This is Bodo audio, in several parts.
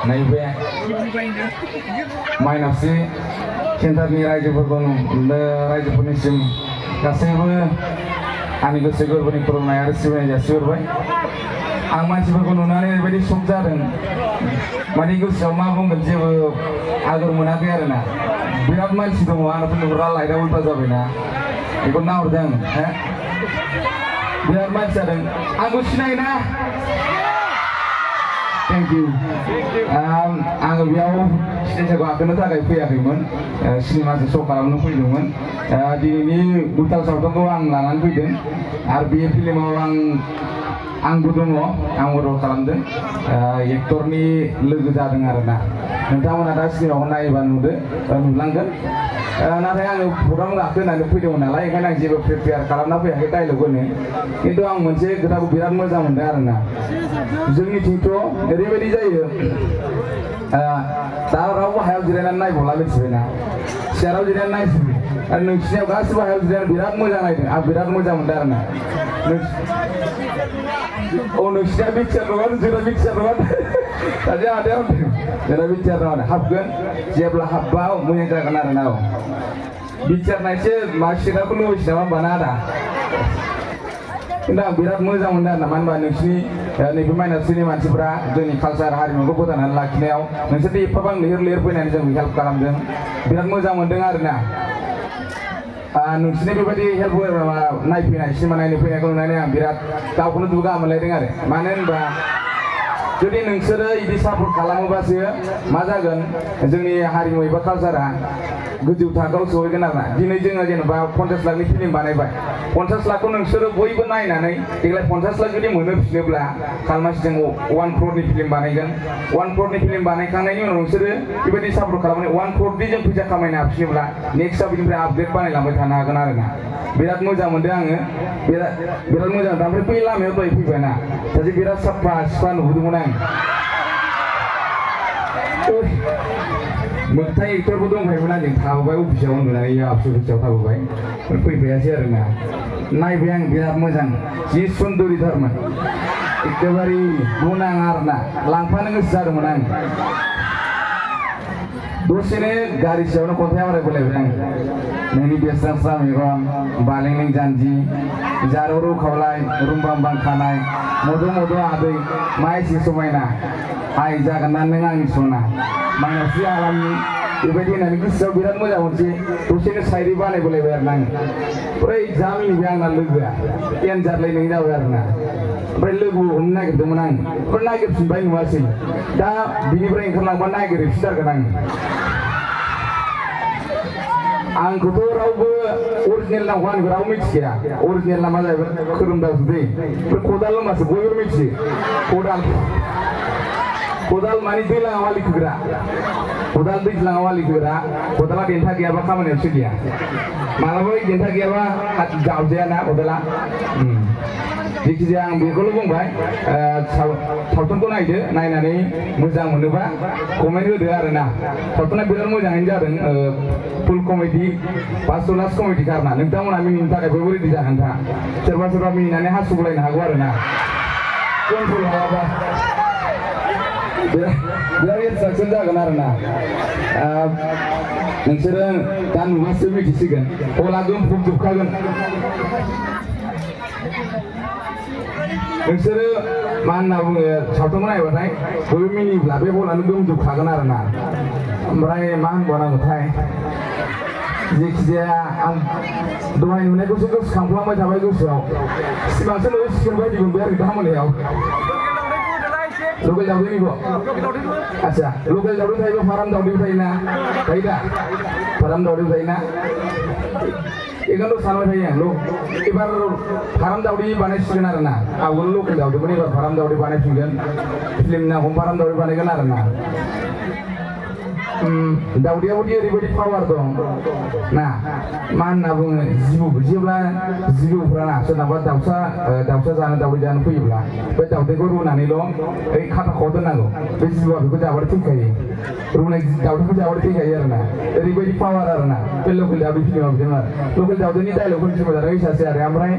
नैबे माइनावस्रि सेन्टारनि रायजोफोरनिसिम गासैबो आंनि गोसो गोरबोनि खुलुमनाय आरो सिबिनाय जासिहरबाय। आं मानसिफोरखौ नुनानै ओरैबायदि शक जादों, माने गोसोआव मा बुंगोन जेबो आगोर मोनाखै आरोना। बिराद मानसि दङ, आंनाथ' नुहुरा लाइटआ उल्टा जाबायना, बेखौ नाहरदों हो बिराद मानसि जादों। आंखौ सिनायोना? Thank you. आङो बेयाव स्टेजआव गाखोनो थाखाय फैयाखैमोन, सिनेमासो श' खालामनो फैदोंमोन। दिनैनि भुटान सावथुनखौ आं लानानै फैदों आरो बे फिल्माव आंबो दङ, आंबो रल खालामदों। एक्टरनि लोगो जादों आरोना। नोंथांमोना दा सिनेमाखौ नायोबा नुलांगोन। नाथाय आङो प्रग्राम गाखो होननानै फैदोंमोन नालाय, ओंखायनो आं जेबो प्रिपेयार खालामना फैयाखै डायलग होनो। खिन्थु आं मोनसे खोथाखौ बिराद मोजां मोनदों आरोना। जोंनिथिंथ' ओरैबायदि जायो, दा रावबो हायाव जिरायनानै नायबावला, मिथिबायना? सियाराव जिरायनानै नायसिगोन आरो नोंसिनियाव गासिबो हायाव जिरायनानै बिराद मोजां नायदों। आं बिराद मोजां मोनदों आरोना। नोंसिना पिक्सार नङा, जोंना पिक्सार नङा। सासे आदाया होनदों जोंना पिक्सार नङा, हाबगोन जेब्ला हाब्बा मोजां जागोन आरोना। पिक्सार नायसो मार्कशिटखौ लुबैसै नामा होमबा ना आदा? खिन्थु आं बिराद मोजां मोनदों आरोना। मानो होनबा नोंसिनि नैबे माइनावस्रिनि मानसिफ्रा जोंनि कालचार हारिमुखौ फोथांनानै लाखिनायाव नोंसोरथ' एफाबां लैहोर फैनानै जों हेल्प खालामदों, बिराद मोजां मोनदों आरोना। नोंसिनि बेबायदि हेल्प नायफैनाय सिनेमा नायनो फैनायखौ नुनानै आं बिराद गावखौनो दुगा मोनलायदों आरो। मानो होनबा जुदि नोंसोरो बिदि सापर्ट खालामोबासो मा जागोन, जोंनि हारिमु एबा कालचारा गोजौ थाखोआव सहैगोन आरोना। दिनै जोङो जेनेबा 50 लाखनि फिल्म बानायबाय, 50 लाखखौ नोंसोरो बयबो नायनानै देग्लाय 50 लाख जुदि मोनोफिनोब्ला खालमासि जों 1 crore फिल्म बानायगोन। 1 crore फिल्म बानायखांनायनि उनाव नोंसोरो बेबायदि सापर्ट खालामनानै 1 crore जों फैसा खामायनो हाफिनोब्ला नेक्स्टआव बिनिफ्राय आपग्रेड बानायलांबाय थानो हागोन आरोना। बिराद मोजां मोनदों आङो, बिराद मोजां। ओमफ्राय बै लामायाव दहाय फैबायना, सासे बिराद साफा सिख्ला नुबोदोंमोन आं। मोगथां एक्टरबो दंखायोमोन आंजों, थाबोबाय अफिसाव उन्दुनानै अफिसाव थाबोबाय, फैफायासै आरोना। नायबाय आं, बिराद मोजां, जि सुन्दरिथारमोन, एखेबारे बुंनां आरोना, लांफानो गोसो जादोंमोन आं। दसेनो गारि सायावनो खन्थाइ आवरायबोलायबाय आं। नोंनि बेस्रांस्रा मेगन, बालेंलें जानजि, जारौ रौ खावलाय, रुमबांबां खानाय, मद' आदै, मा एसे समायना, आइ जागोन ना नों आंनि सना, माइनावस्रि आलामनि, बेबायदि होननानै गोसोआव बिराद मोजां मोनसे दसेनो साइरि बानायबोलायबाय आरोना आं। ओमफ्राय जा मिनिबाय आंना लोगोआ, एनजारलायनाय जाबाय आरोना। ओमफ्राय लोगो हमनो नागिरदोंमोन आं, ओमफ्राय नागिरफिनबाय नुवासै। दा बिनिफ्राय ओंखारलांबा नागिरफिनथारगोन आं। आंखौथ' रावबो अरिजिनेल नामखौ आंनिखौ रावबो मिथिखाया। अरिजिनेल नामा जाहैबाय खोरोमदास दै, ओमफ्राय खदाल होनबासो बयबो मिथियो। खदाल माने दैज्लाङाव आलि खोग्रा, खदाल दैज्लाङाव आलि खोग्रा। खदाला देन्था गैयाबा खामानियाव सोलिया, मालाबा देन्था गैयाबा जावजायाना खदाला। जायखिजाया आं बेखौल' बुंबाय, सावथुनखौ नायदो, नायनानै मोजां मोनोबा कमेन्ट होदो आरोना। सावथुना बिराद मोजाङैनो जादों, फुल कमेडि, फार्स्ट लास्ट कमेडि खारना। नोंथांमोना मिनिनो थाखाय बयबो रेडि जागोन था। सोरबा मिनिनानै हासुगलायनो हागौ आरोना, कन्ट्रल हायाबा। बिराद इन्ट्रेस्टिं जागोन आरोना। नोंसोरो दा नुबासो मिथिसिगोन, अब्ला गोमफबजोबखागोन। नोंसोरो मा होनना बुङो, सावथुनखौ नायबाथाय बयबो मिनिब्ला बे बलानो गोमजोबखागोन आरोना। ओमफ्राय मा होनबावनांगौथाय, जायखिजाया आं दहाय नुनायखौसो गोसोखांफ्लांबाय थाबाय गोसोआव। सिमांसो नुसिगोन बायदि मोनबाय आरो दा मोनायाव। लकेल दावदैनिखौ आच्छा, लकेल दावदै थायोबा फाराम दावदैबो थायोना, थायो दा? फाराम दावदैबो थायोना, बेखौनोथ' सानबाय थायो आं। एबार फाराम दावदै बानायसिगोन आरोना। आवगोल लकेल दावदैमोन, एबार फाराम दावदै बानायफिनगोन। फिल्मनि नामखौ फाराम दावदै बानायगोन आरोना। दाउदैयावदि ओरैबायदि पावार दं ना मा होनना बुङो जिबौ जेब्ला जिबौफ्रा सोरनाबा दाउसा जानो दाउदै जानो फैयोब्ला बे दाउदैखौ रुनानैल' ओइ खाथाख'आव दोननांगौ बे जिबौआ बेखौ जाबाथाय थैखायो रुनाय दाउदैखौ जाबाथाय थैखायो आरोना ओरैबायदि पावार आरोना बे लकेल दाउदै फिल्माव बिदों आरो लकेल दाउदैनि डायलगखौ मिथिबाय सासे आरो ओमफ्राय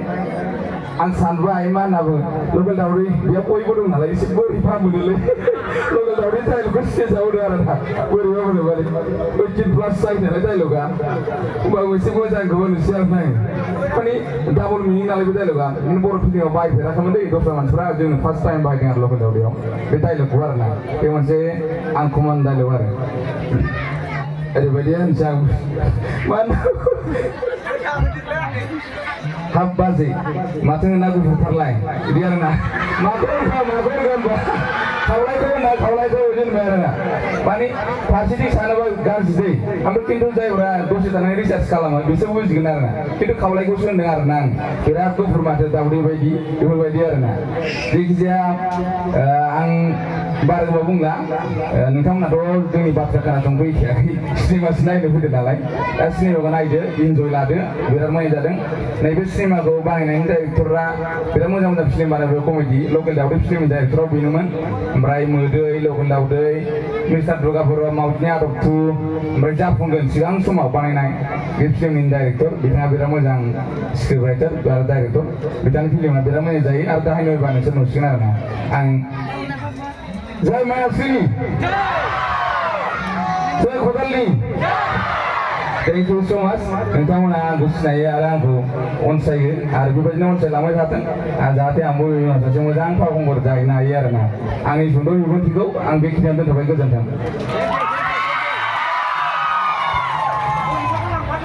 आं सानबाय मा होनना बुङो लकेल दाउदै बेयाव बयबो दं नालाय एसे बोरैबा मोनोलै लकेल दाउदै डायलगखौ स्टेजाव होदों आरोना बोरैबा मोनो माने 18+ जायो नालाय डायलगा होमबाबो एसे मोजांखौ होनोसै आरो नाय माने डाबल मिनिं नालाय बे डायलगा नों बर' फिल्माव बाहायफेराखैमोन दै दस्रा मानसिफ्रा जों फार्स्ट टाइम बाहायदों आरो लकेल दाउदैयाव बे डायलगखौ आरोना बे मोनसे आनकमन डायलग आरो ओरैबायदि होनसै आं मा हाब बाजै माथो ना गुफुरथारलाय बिदि आरोना माखौ होनबा खावलायखौ दोनबाय आरोना माने फारसेथिं सानोबा गाज्रि दै ओमफ्राय खिन्थु जायफ्रा दसे थानानै रिसार्च खालामो बिसोर बुजिगोन आरोना खिन्थु खावलायखौसो होनदों आरोना आं बिराद गुफुर माथो दाउदै बायदि बेफोरबायदि आरोना जायखिजाया आं बारा गोबाव बुंला नोंथांमोनाथ' जोंनि बाथ्रा खोनासंफैखायाखै सिनेमासो नायनो फैदों नालाय दा सिनेमाखौ नायदो इन्जय लादो बिराद मोजां जादों नैबे सिनेमाखौ बानायनायनि डाइरेक्टरा बिराद मोजां मोजां फिल्म बानायबाय कमेडि लकेल दाउदै फिल्मनि डाइरेक्टरा बेनोमोन ओमफ्राय मोदै लकेल दाउदै मिस्टार दुर्गा बर' मावजिनि आदब 2 ओमफ्राय जाफुंगोन सिगां समाव बानायनाय बे फिल्मनि डाइरेक्टर बिथाङा बिराद मोजां स्क्रिप्ट राइटार आरो डाइरेक्टर बिथांनि फिल्मा बिराद मोजां जायो आरो दाहाय नयबा नोंसोर नुसिगोन आरोना आं जय मायाश्री जय खदालनि थेंक इउ सो माच नोंथांमोना आंखौ सिनायो आरो आंखौ अनसायो आरो बेबायदिनो अनसायलांबाय थाथों जाहाथे आंबो सासे मोजां फावखुंगुर जाहैनो हायो आरोना आंनि सुंद' बिबुंथिखौ आं बेखिनियाव दोनथ'बाय गोजोन्थों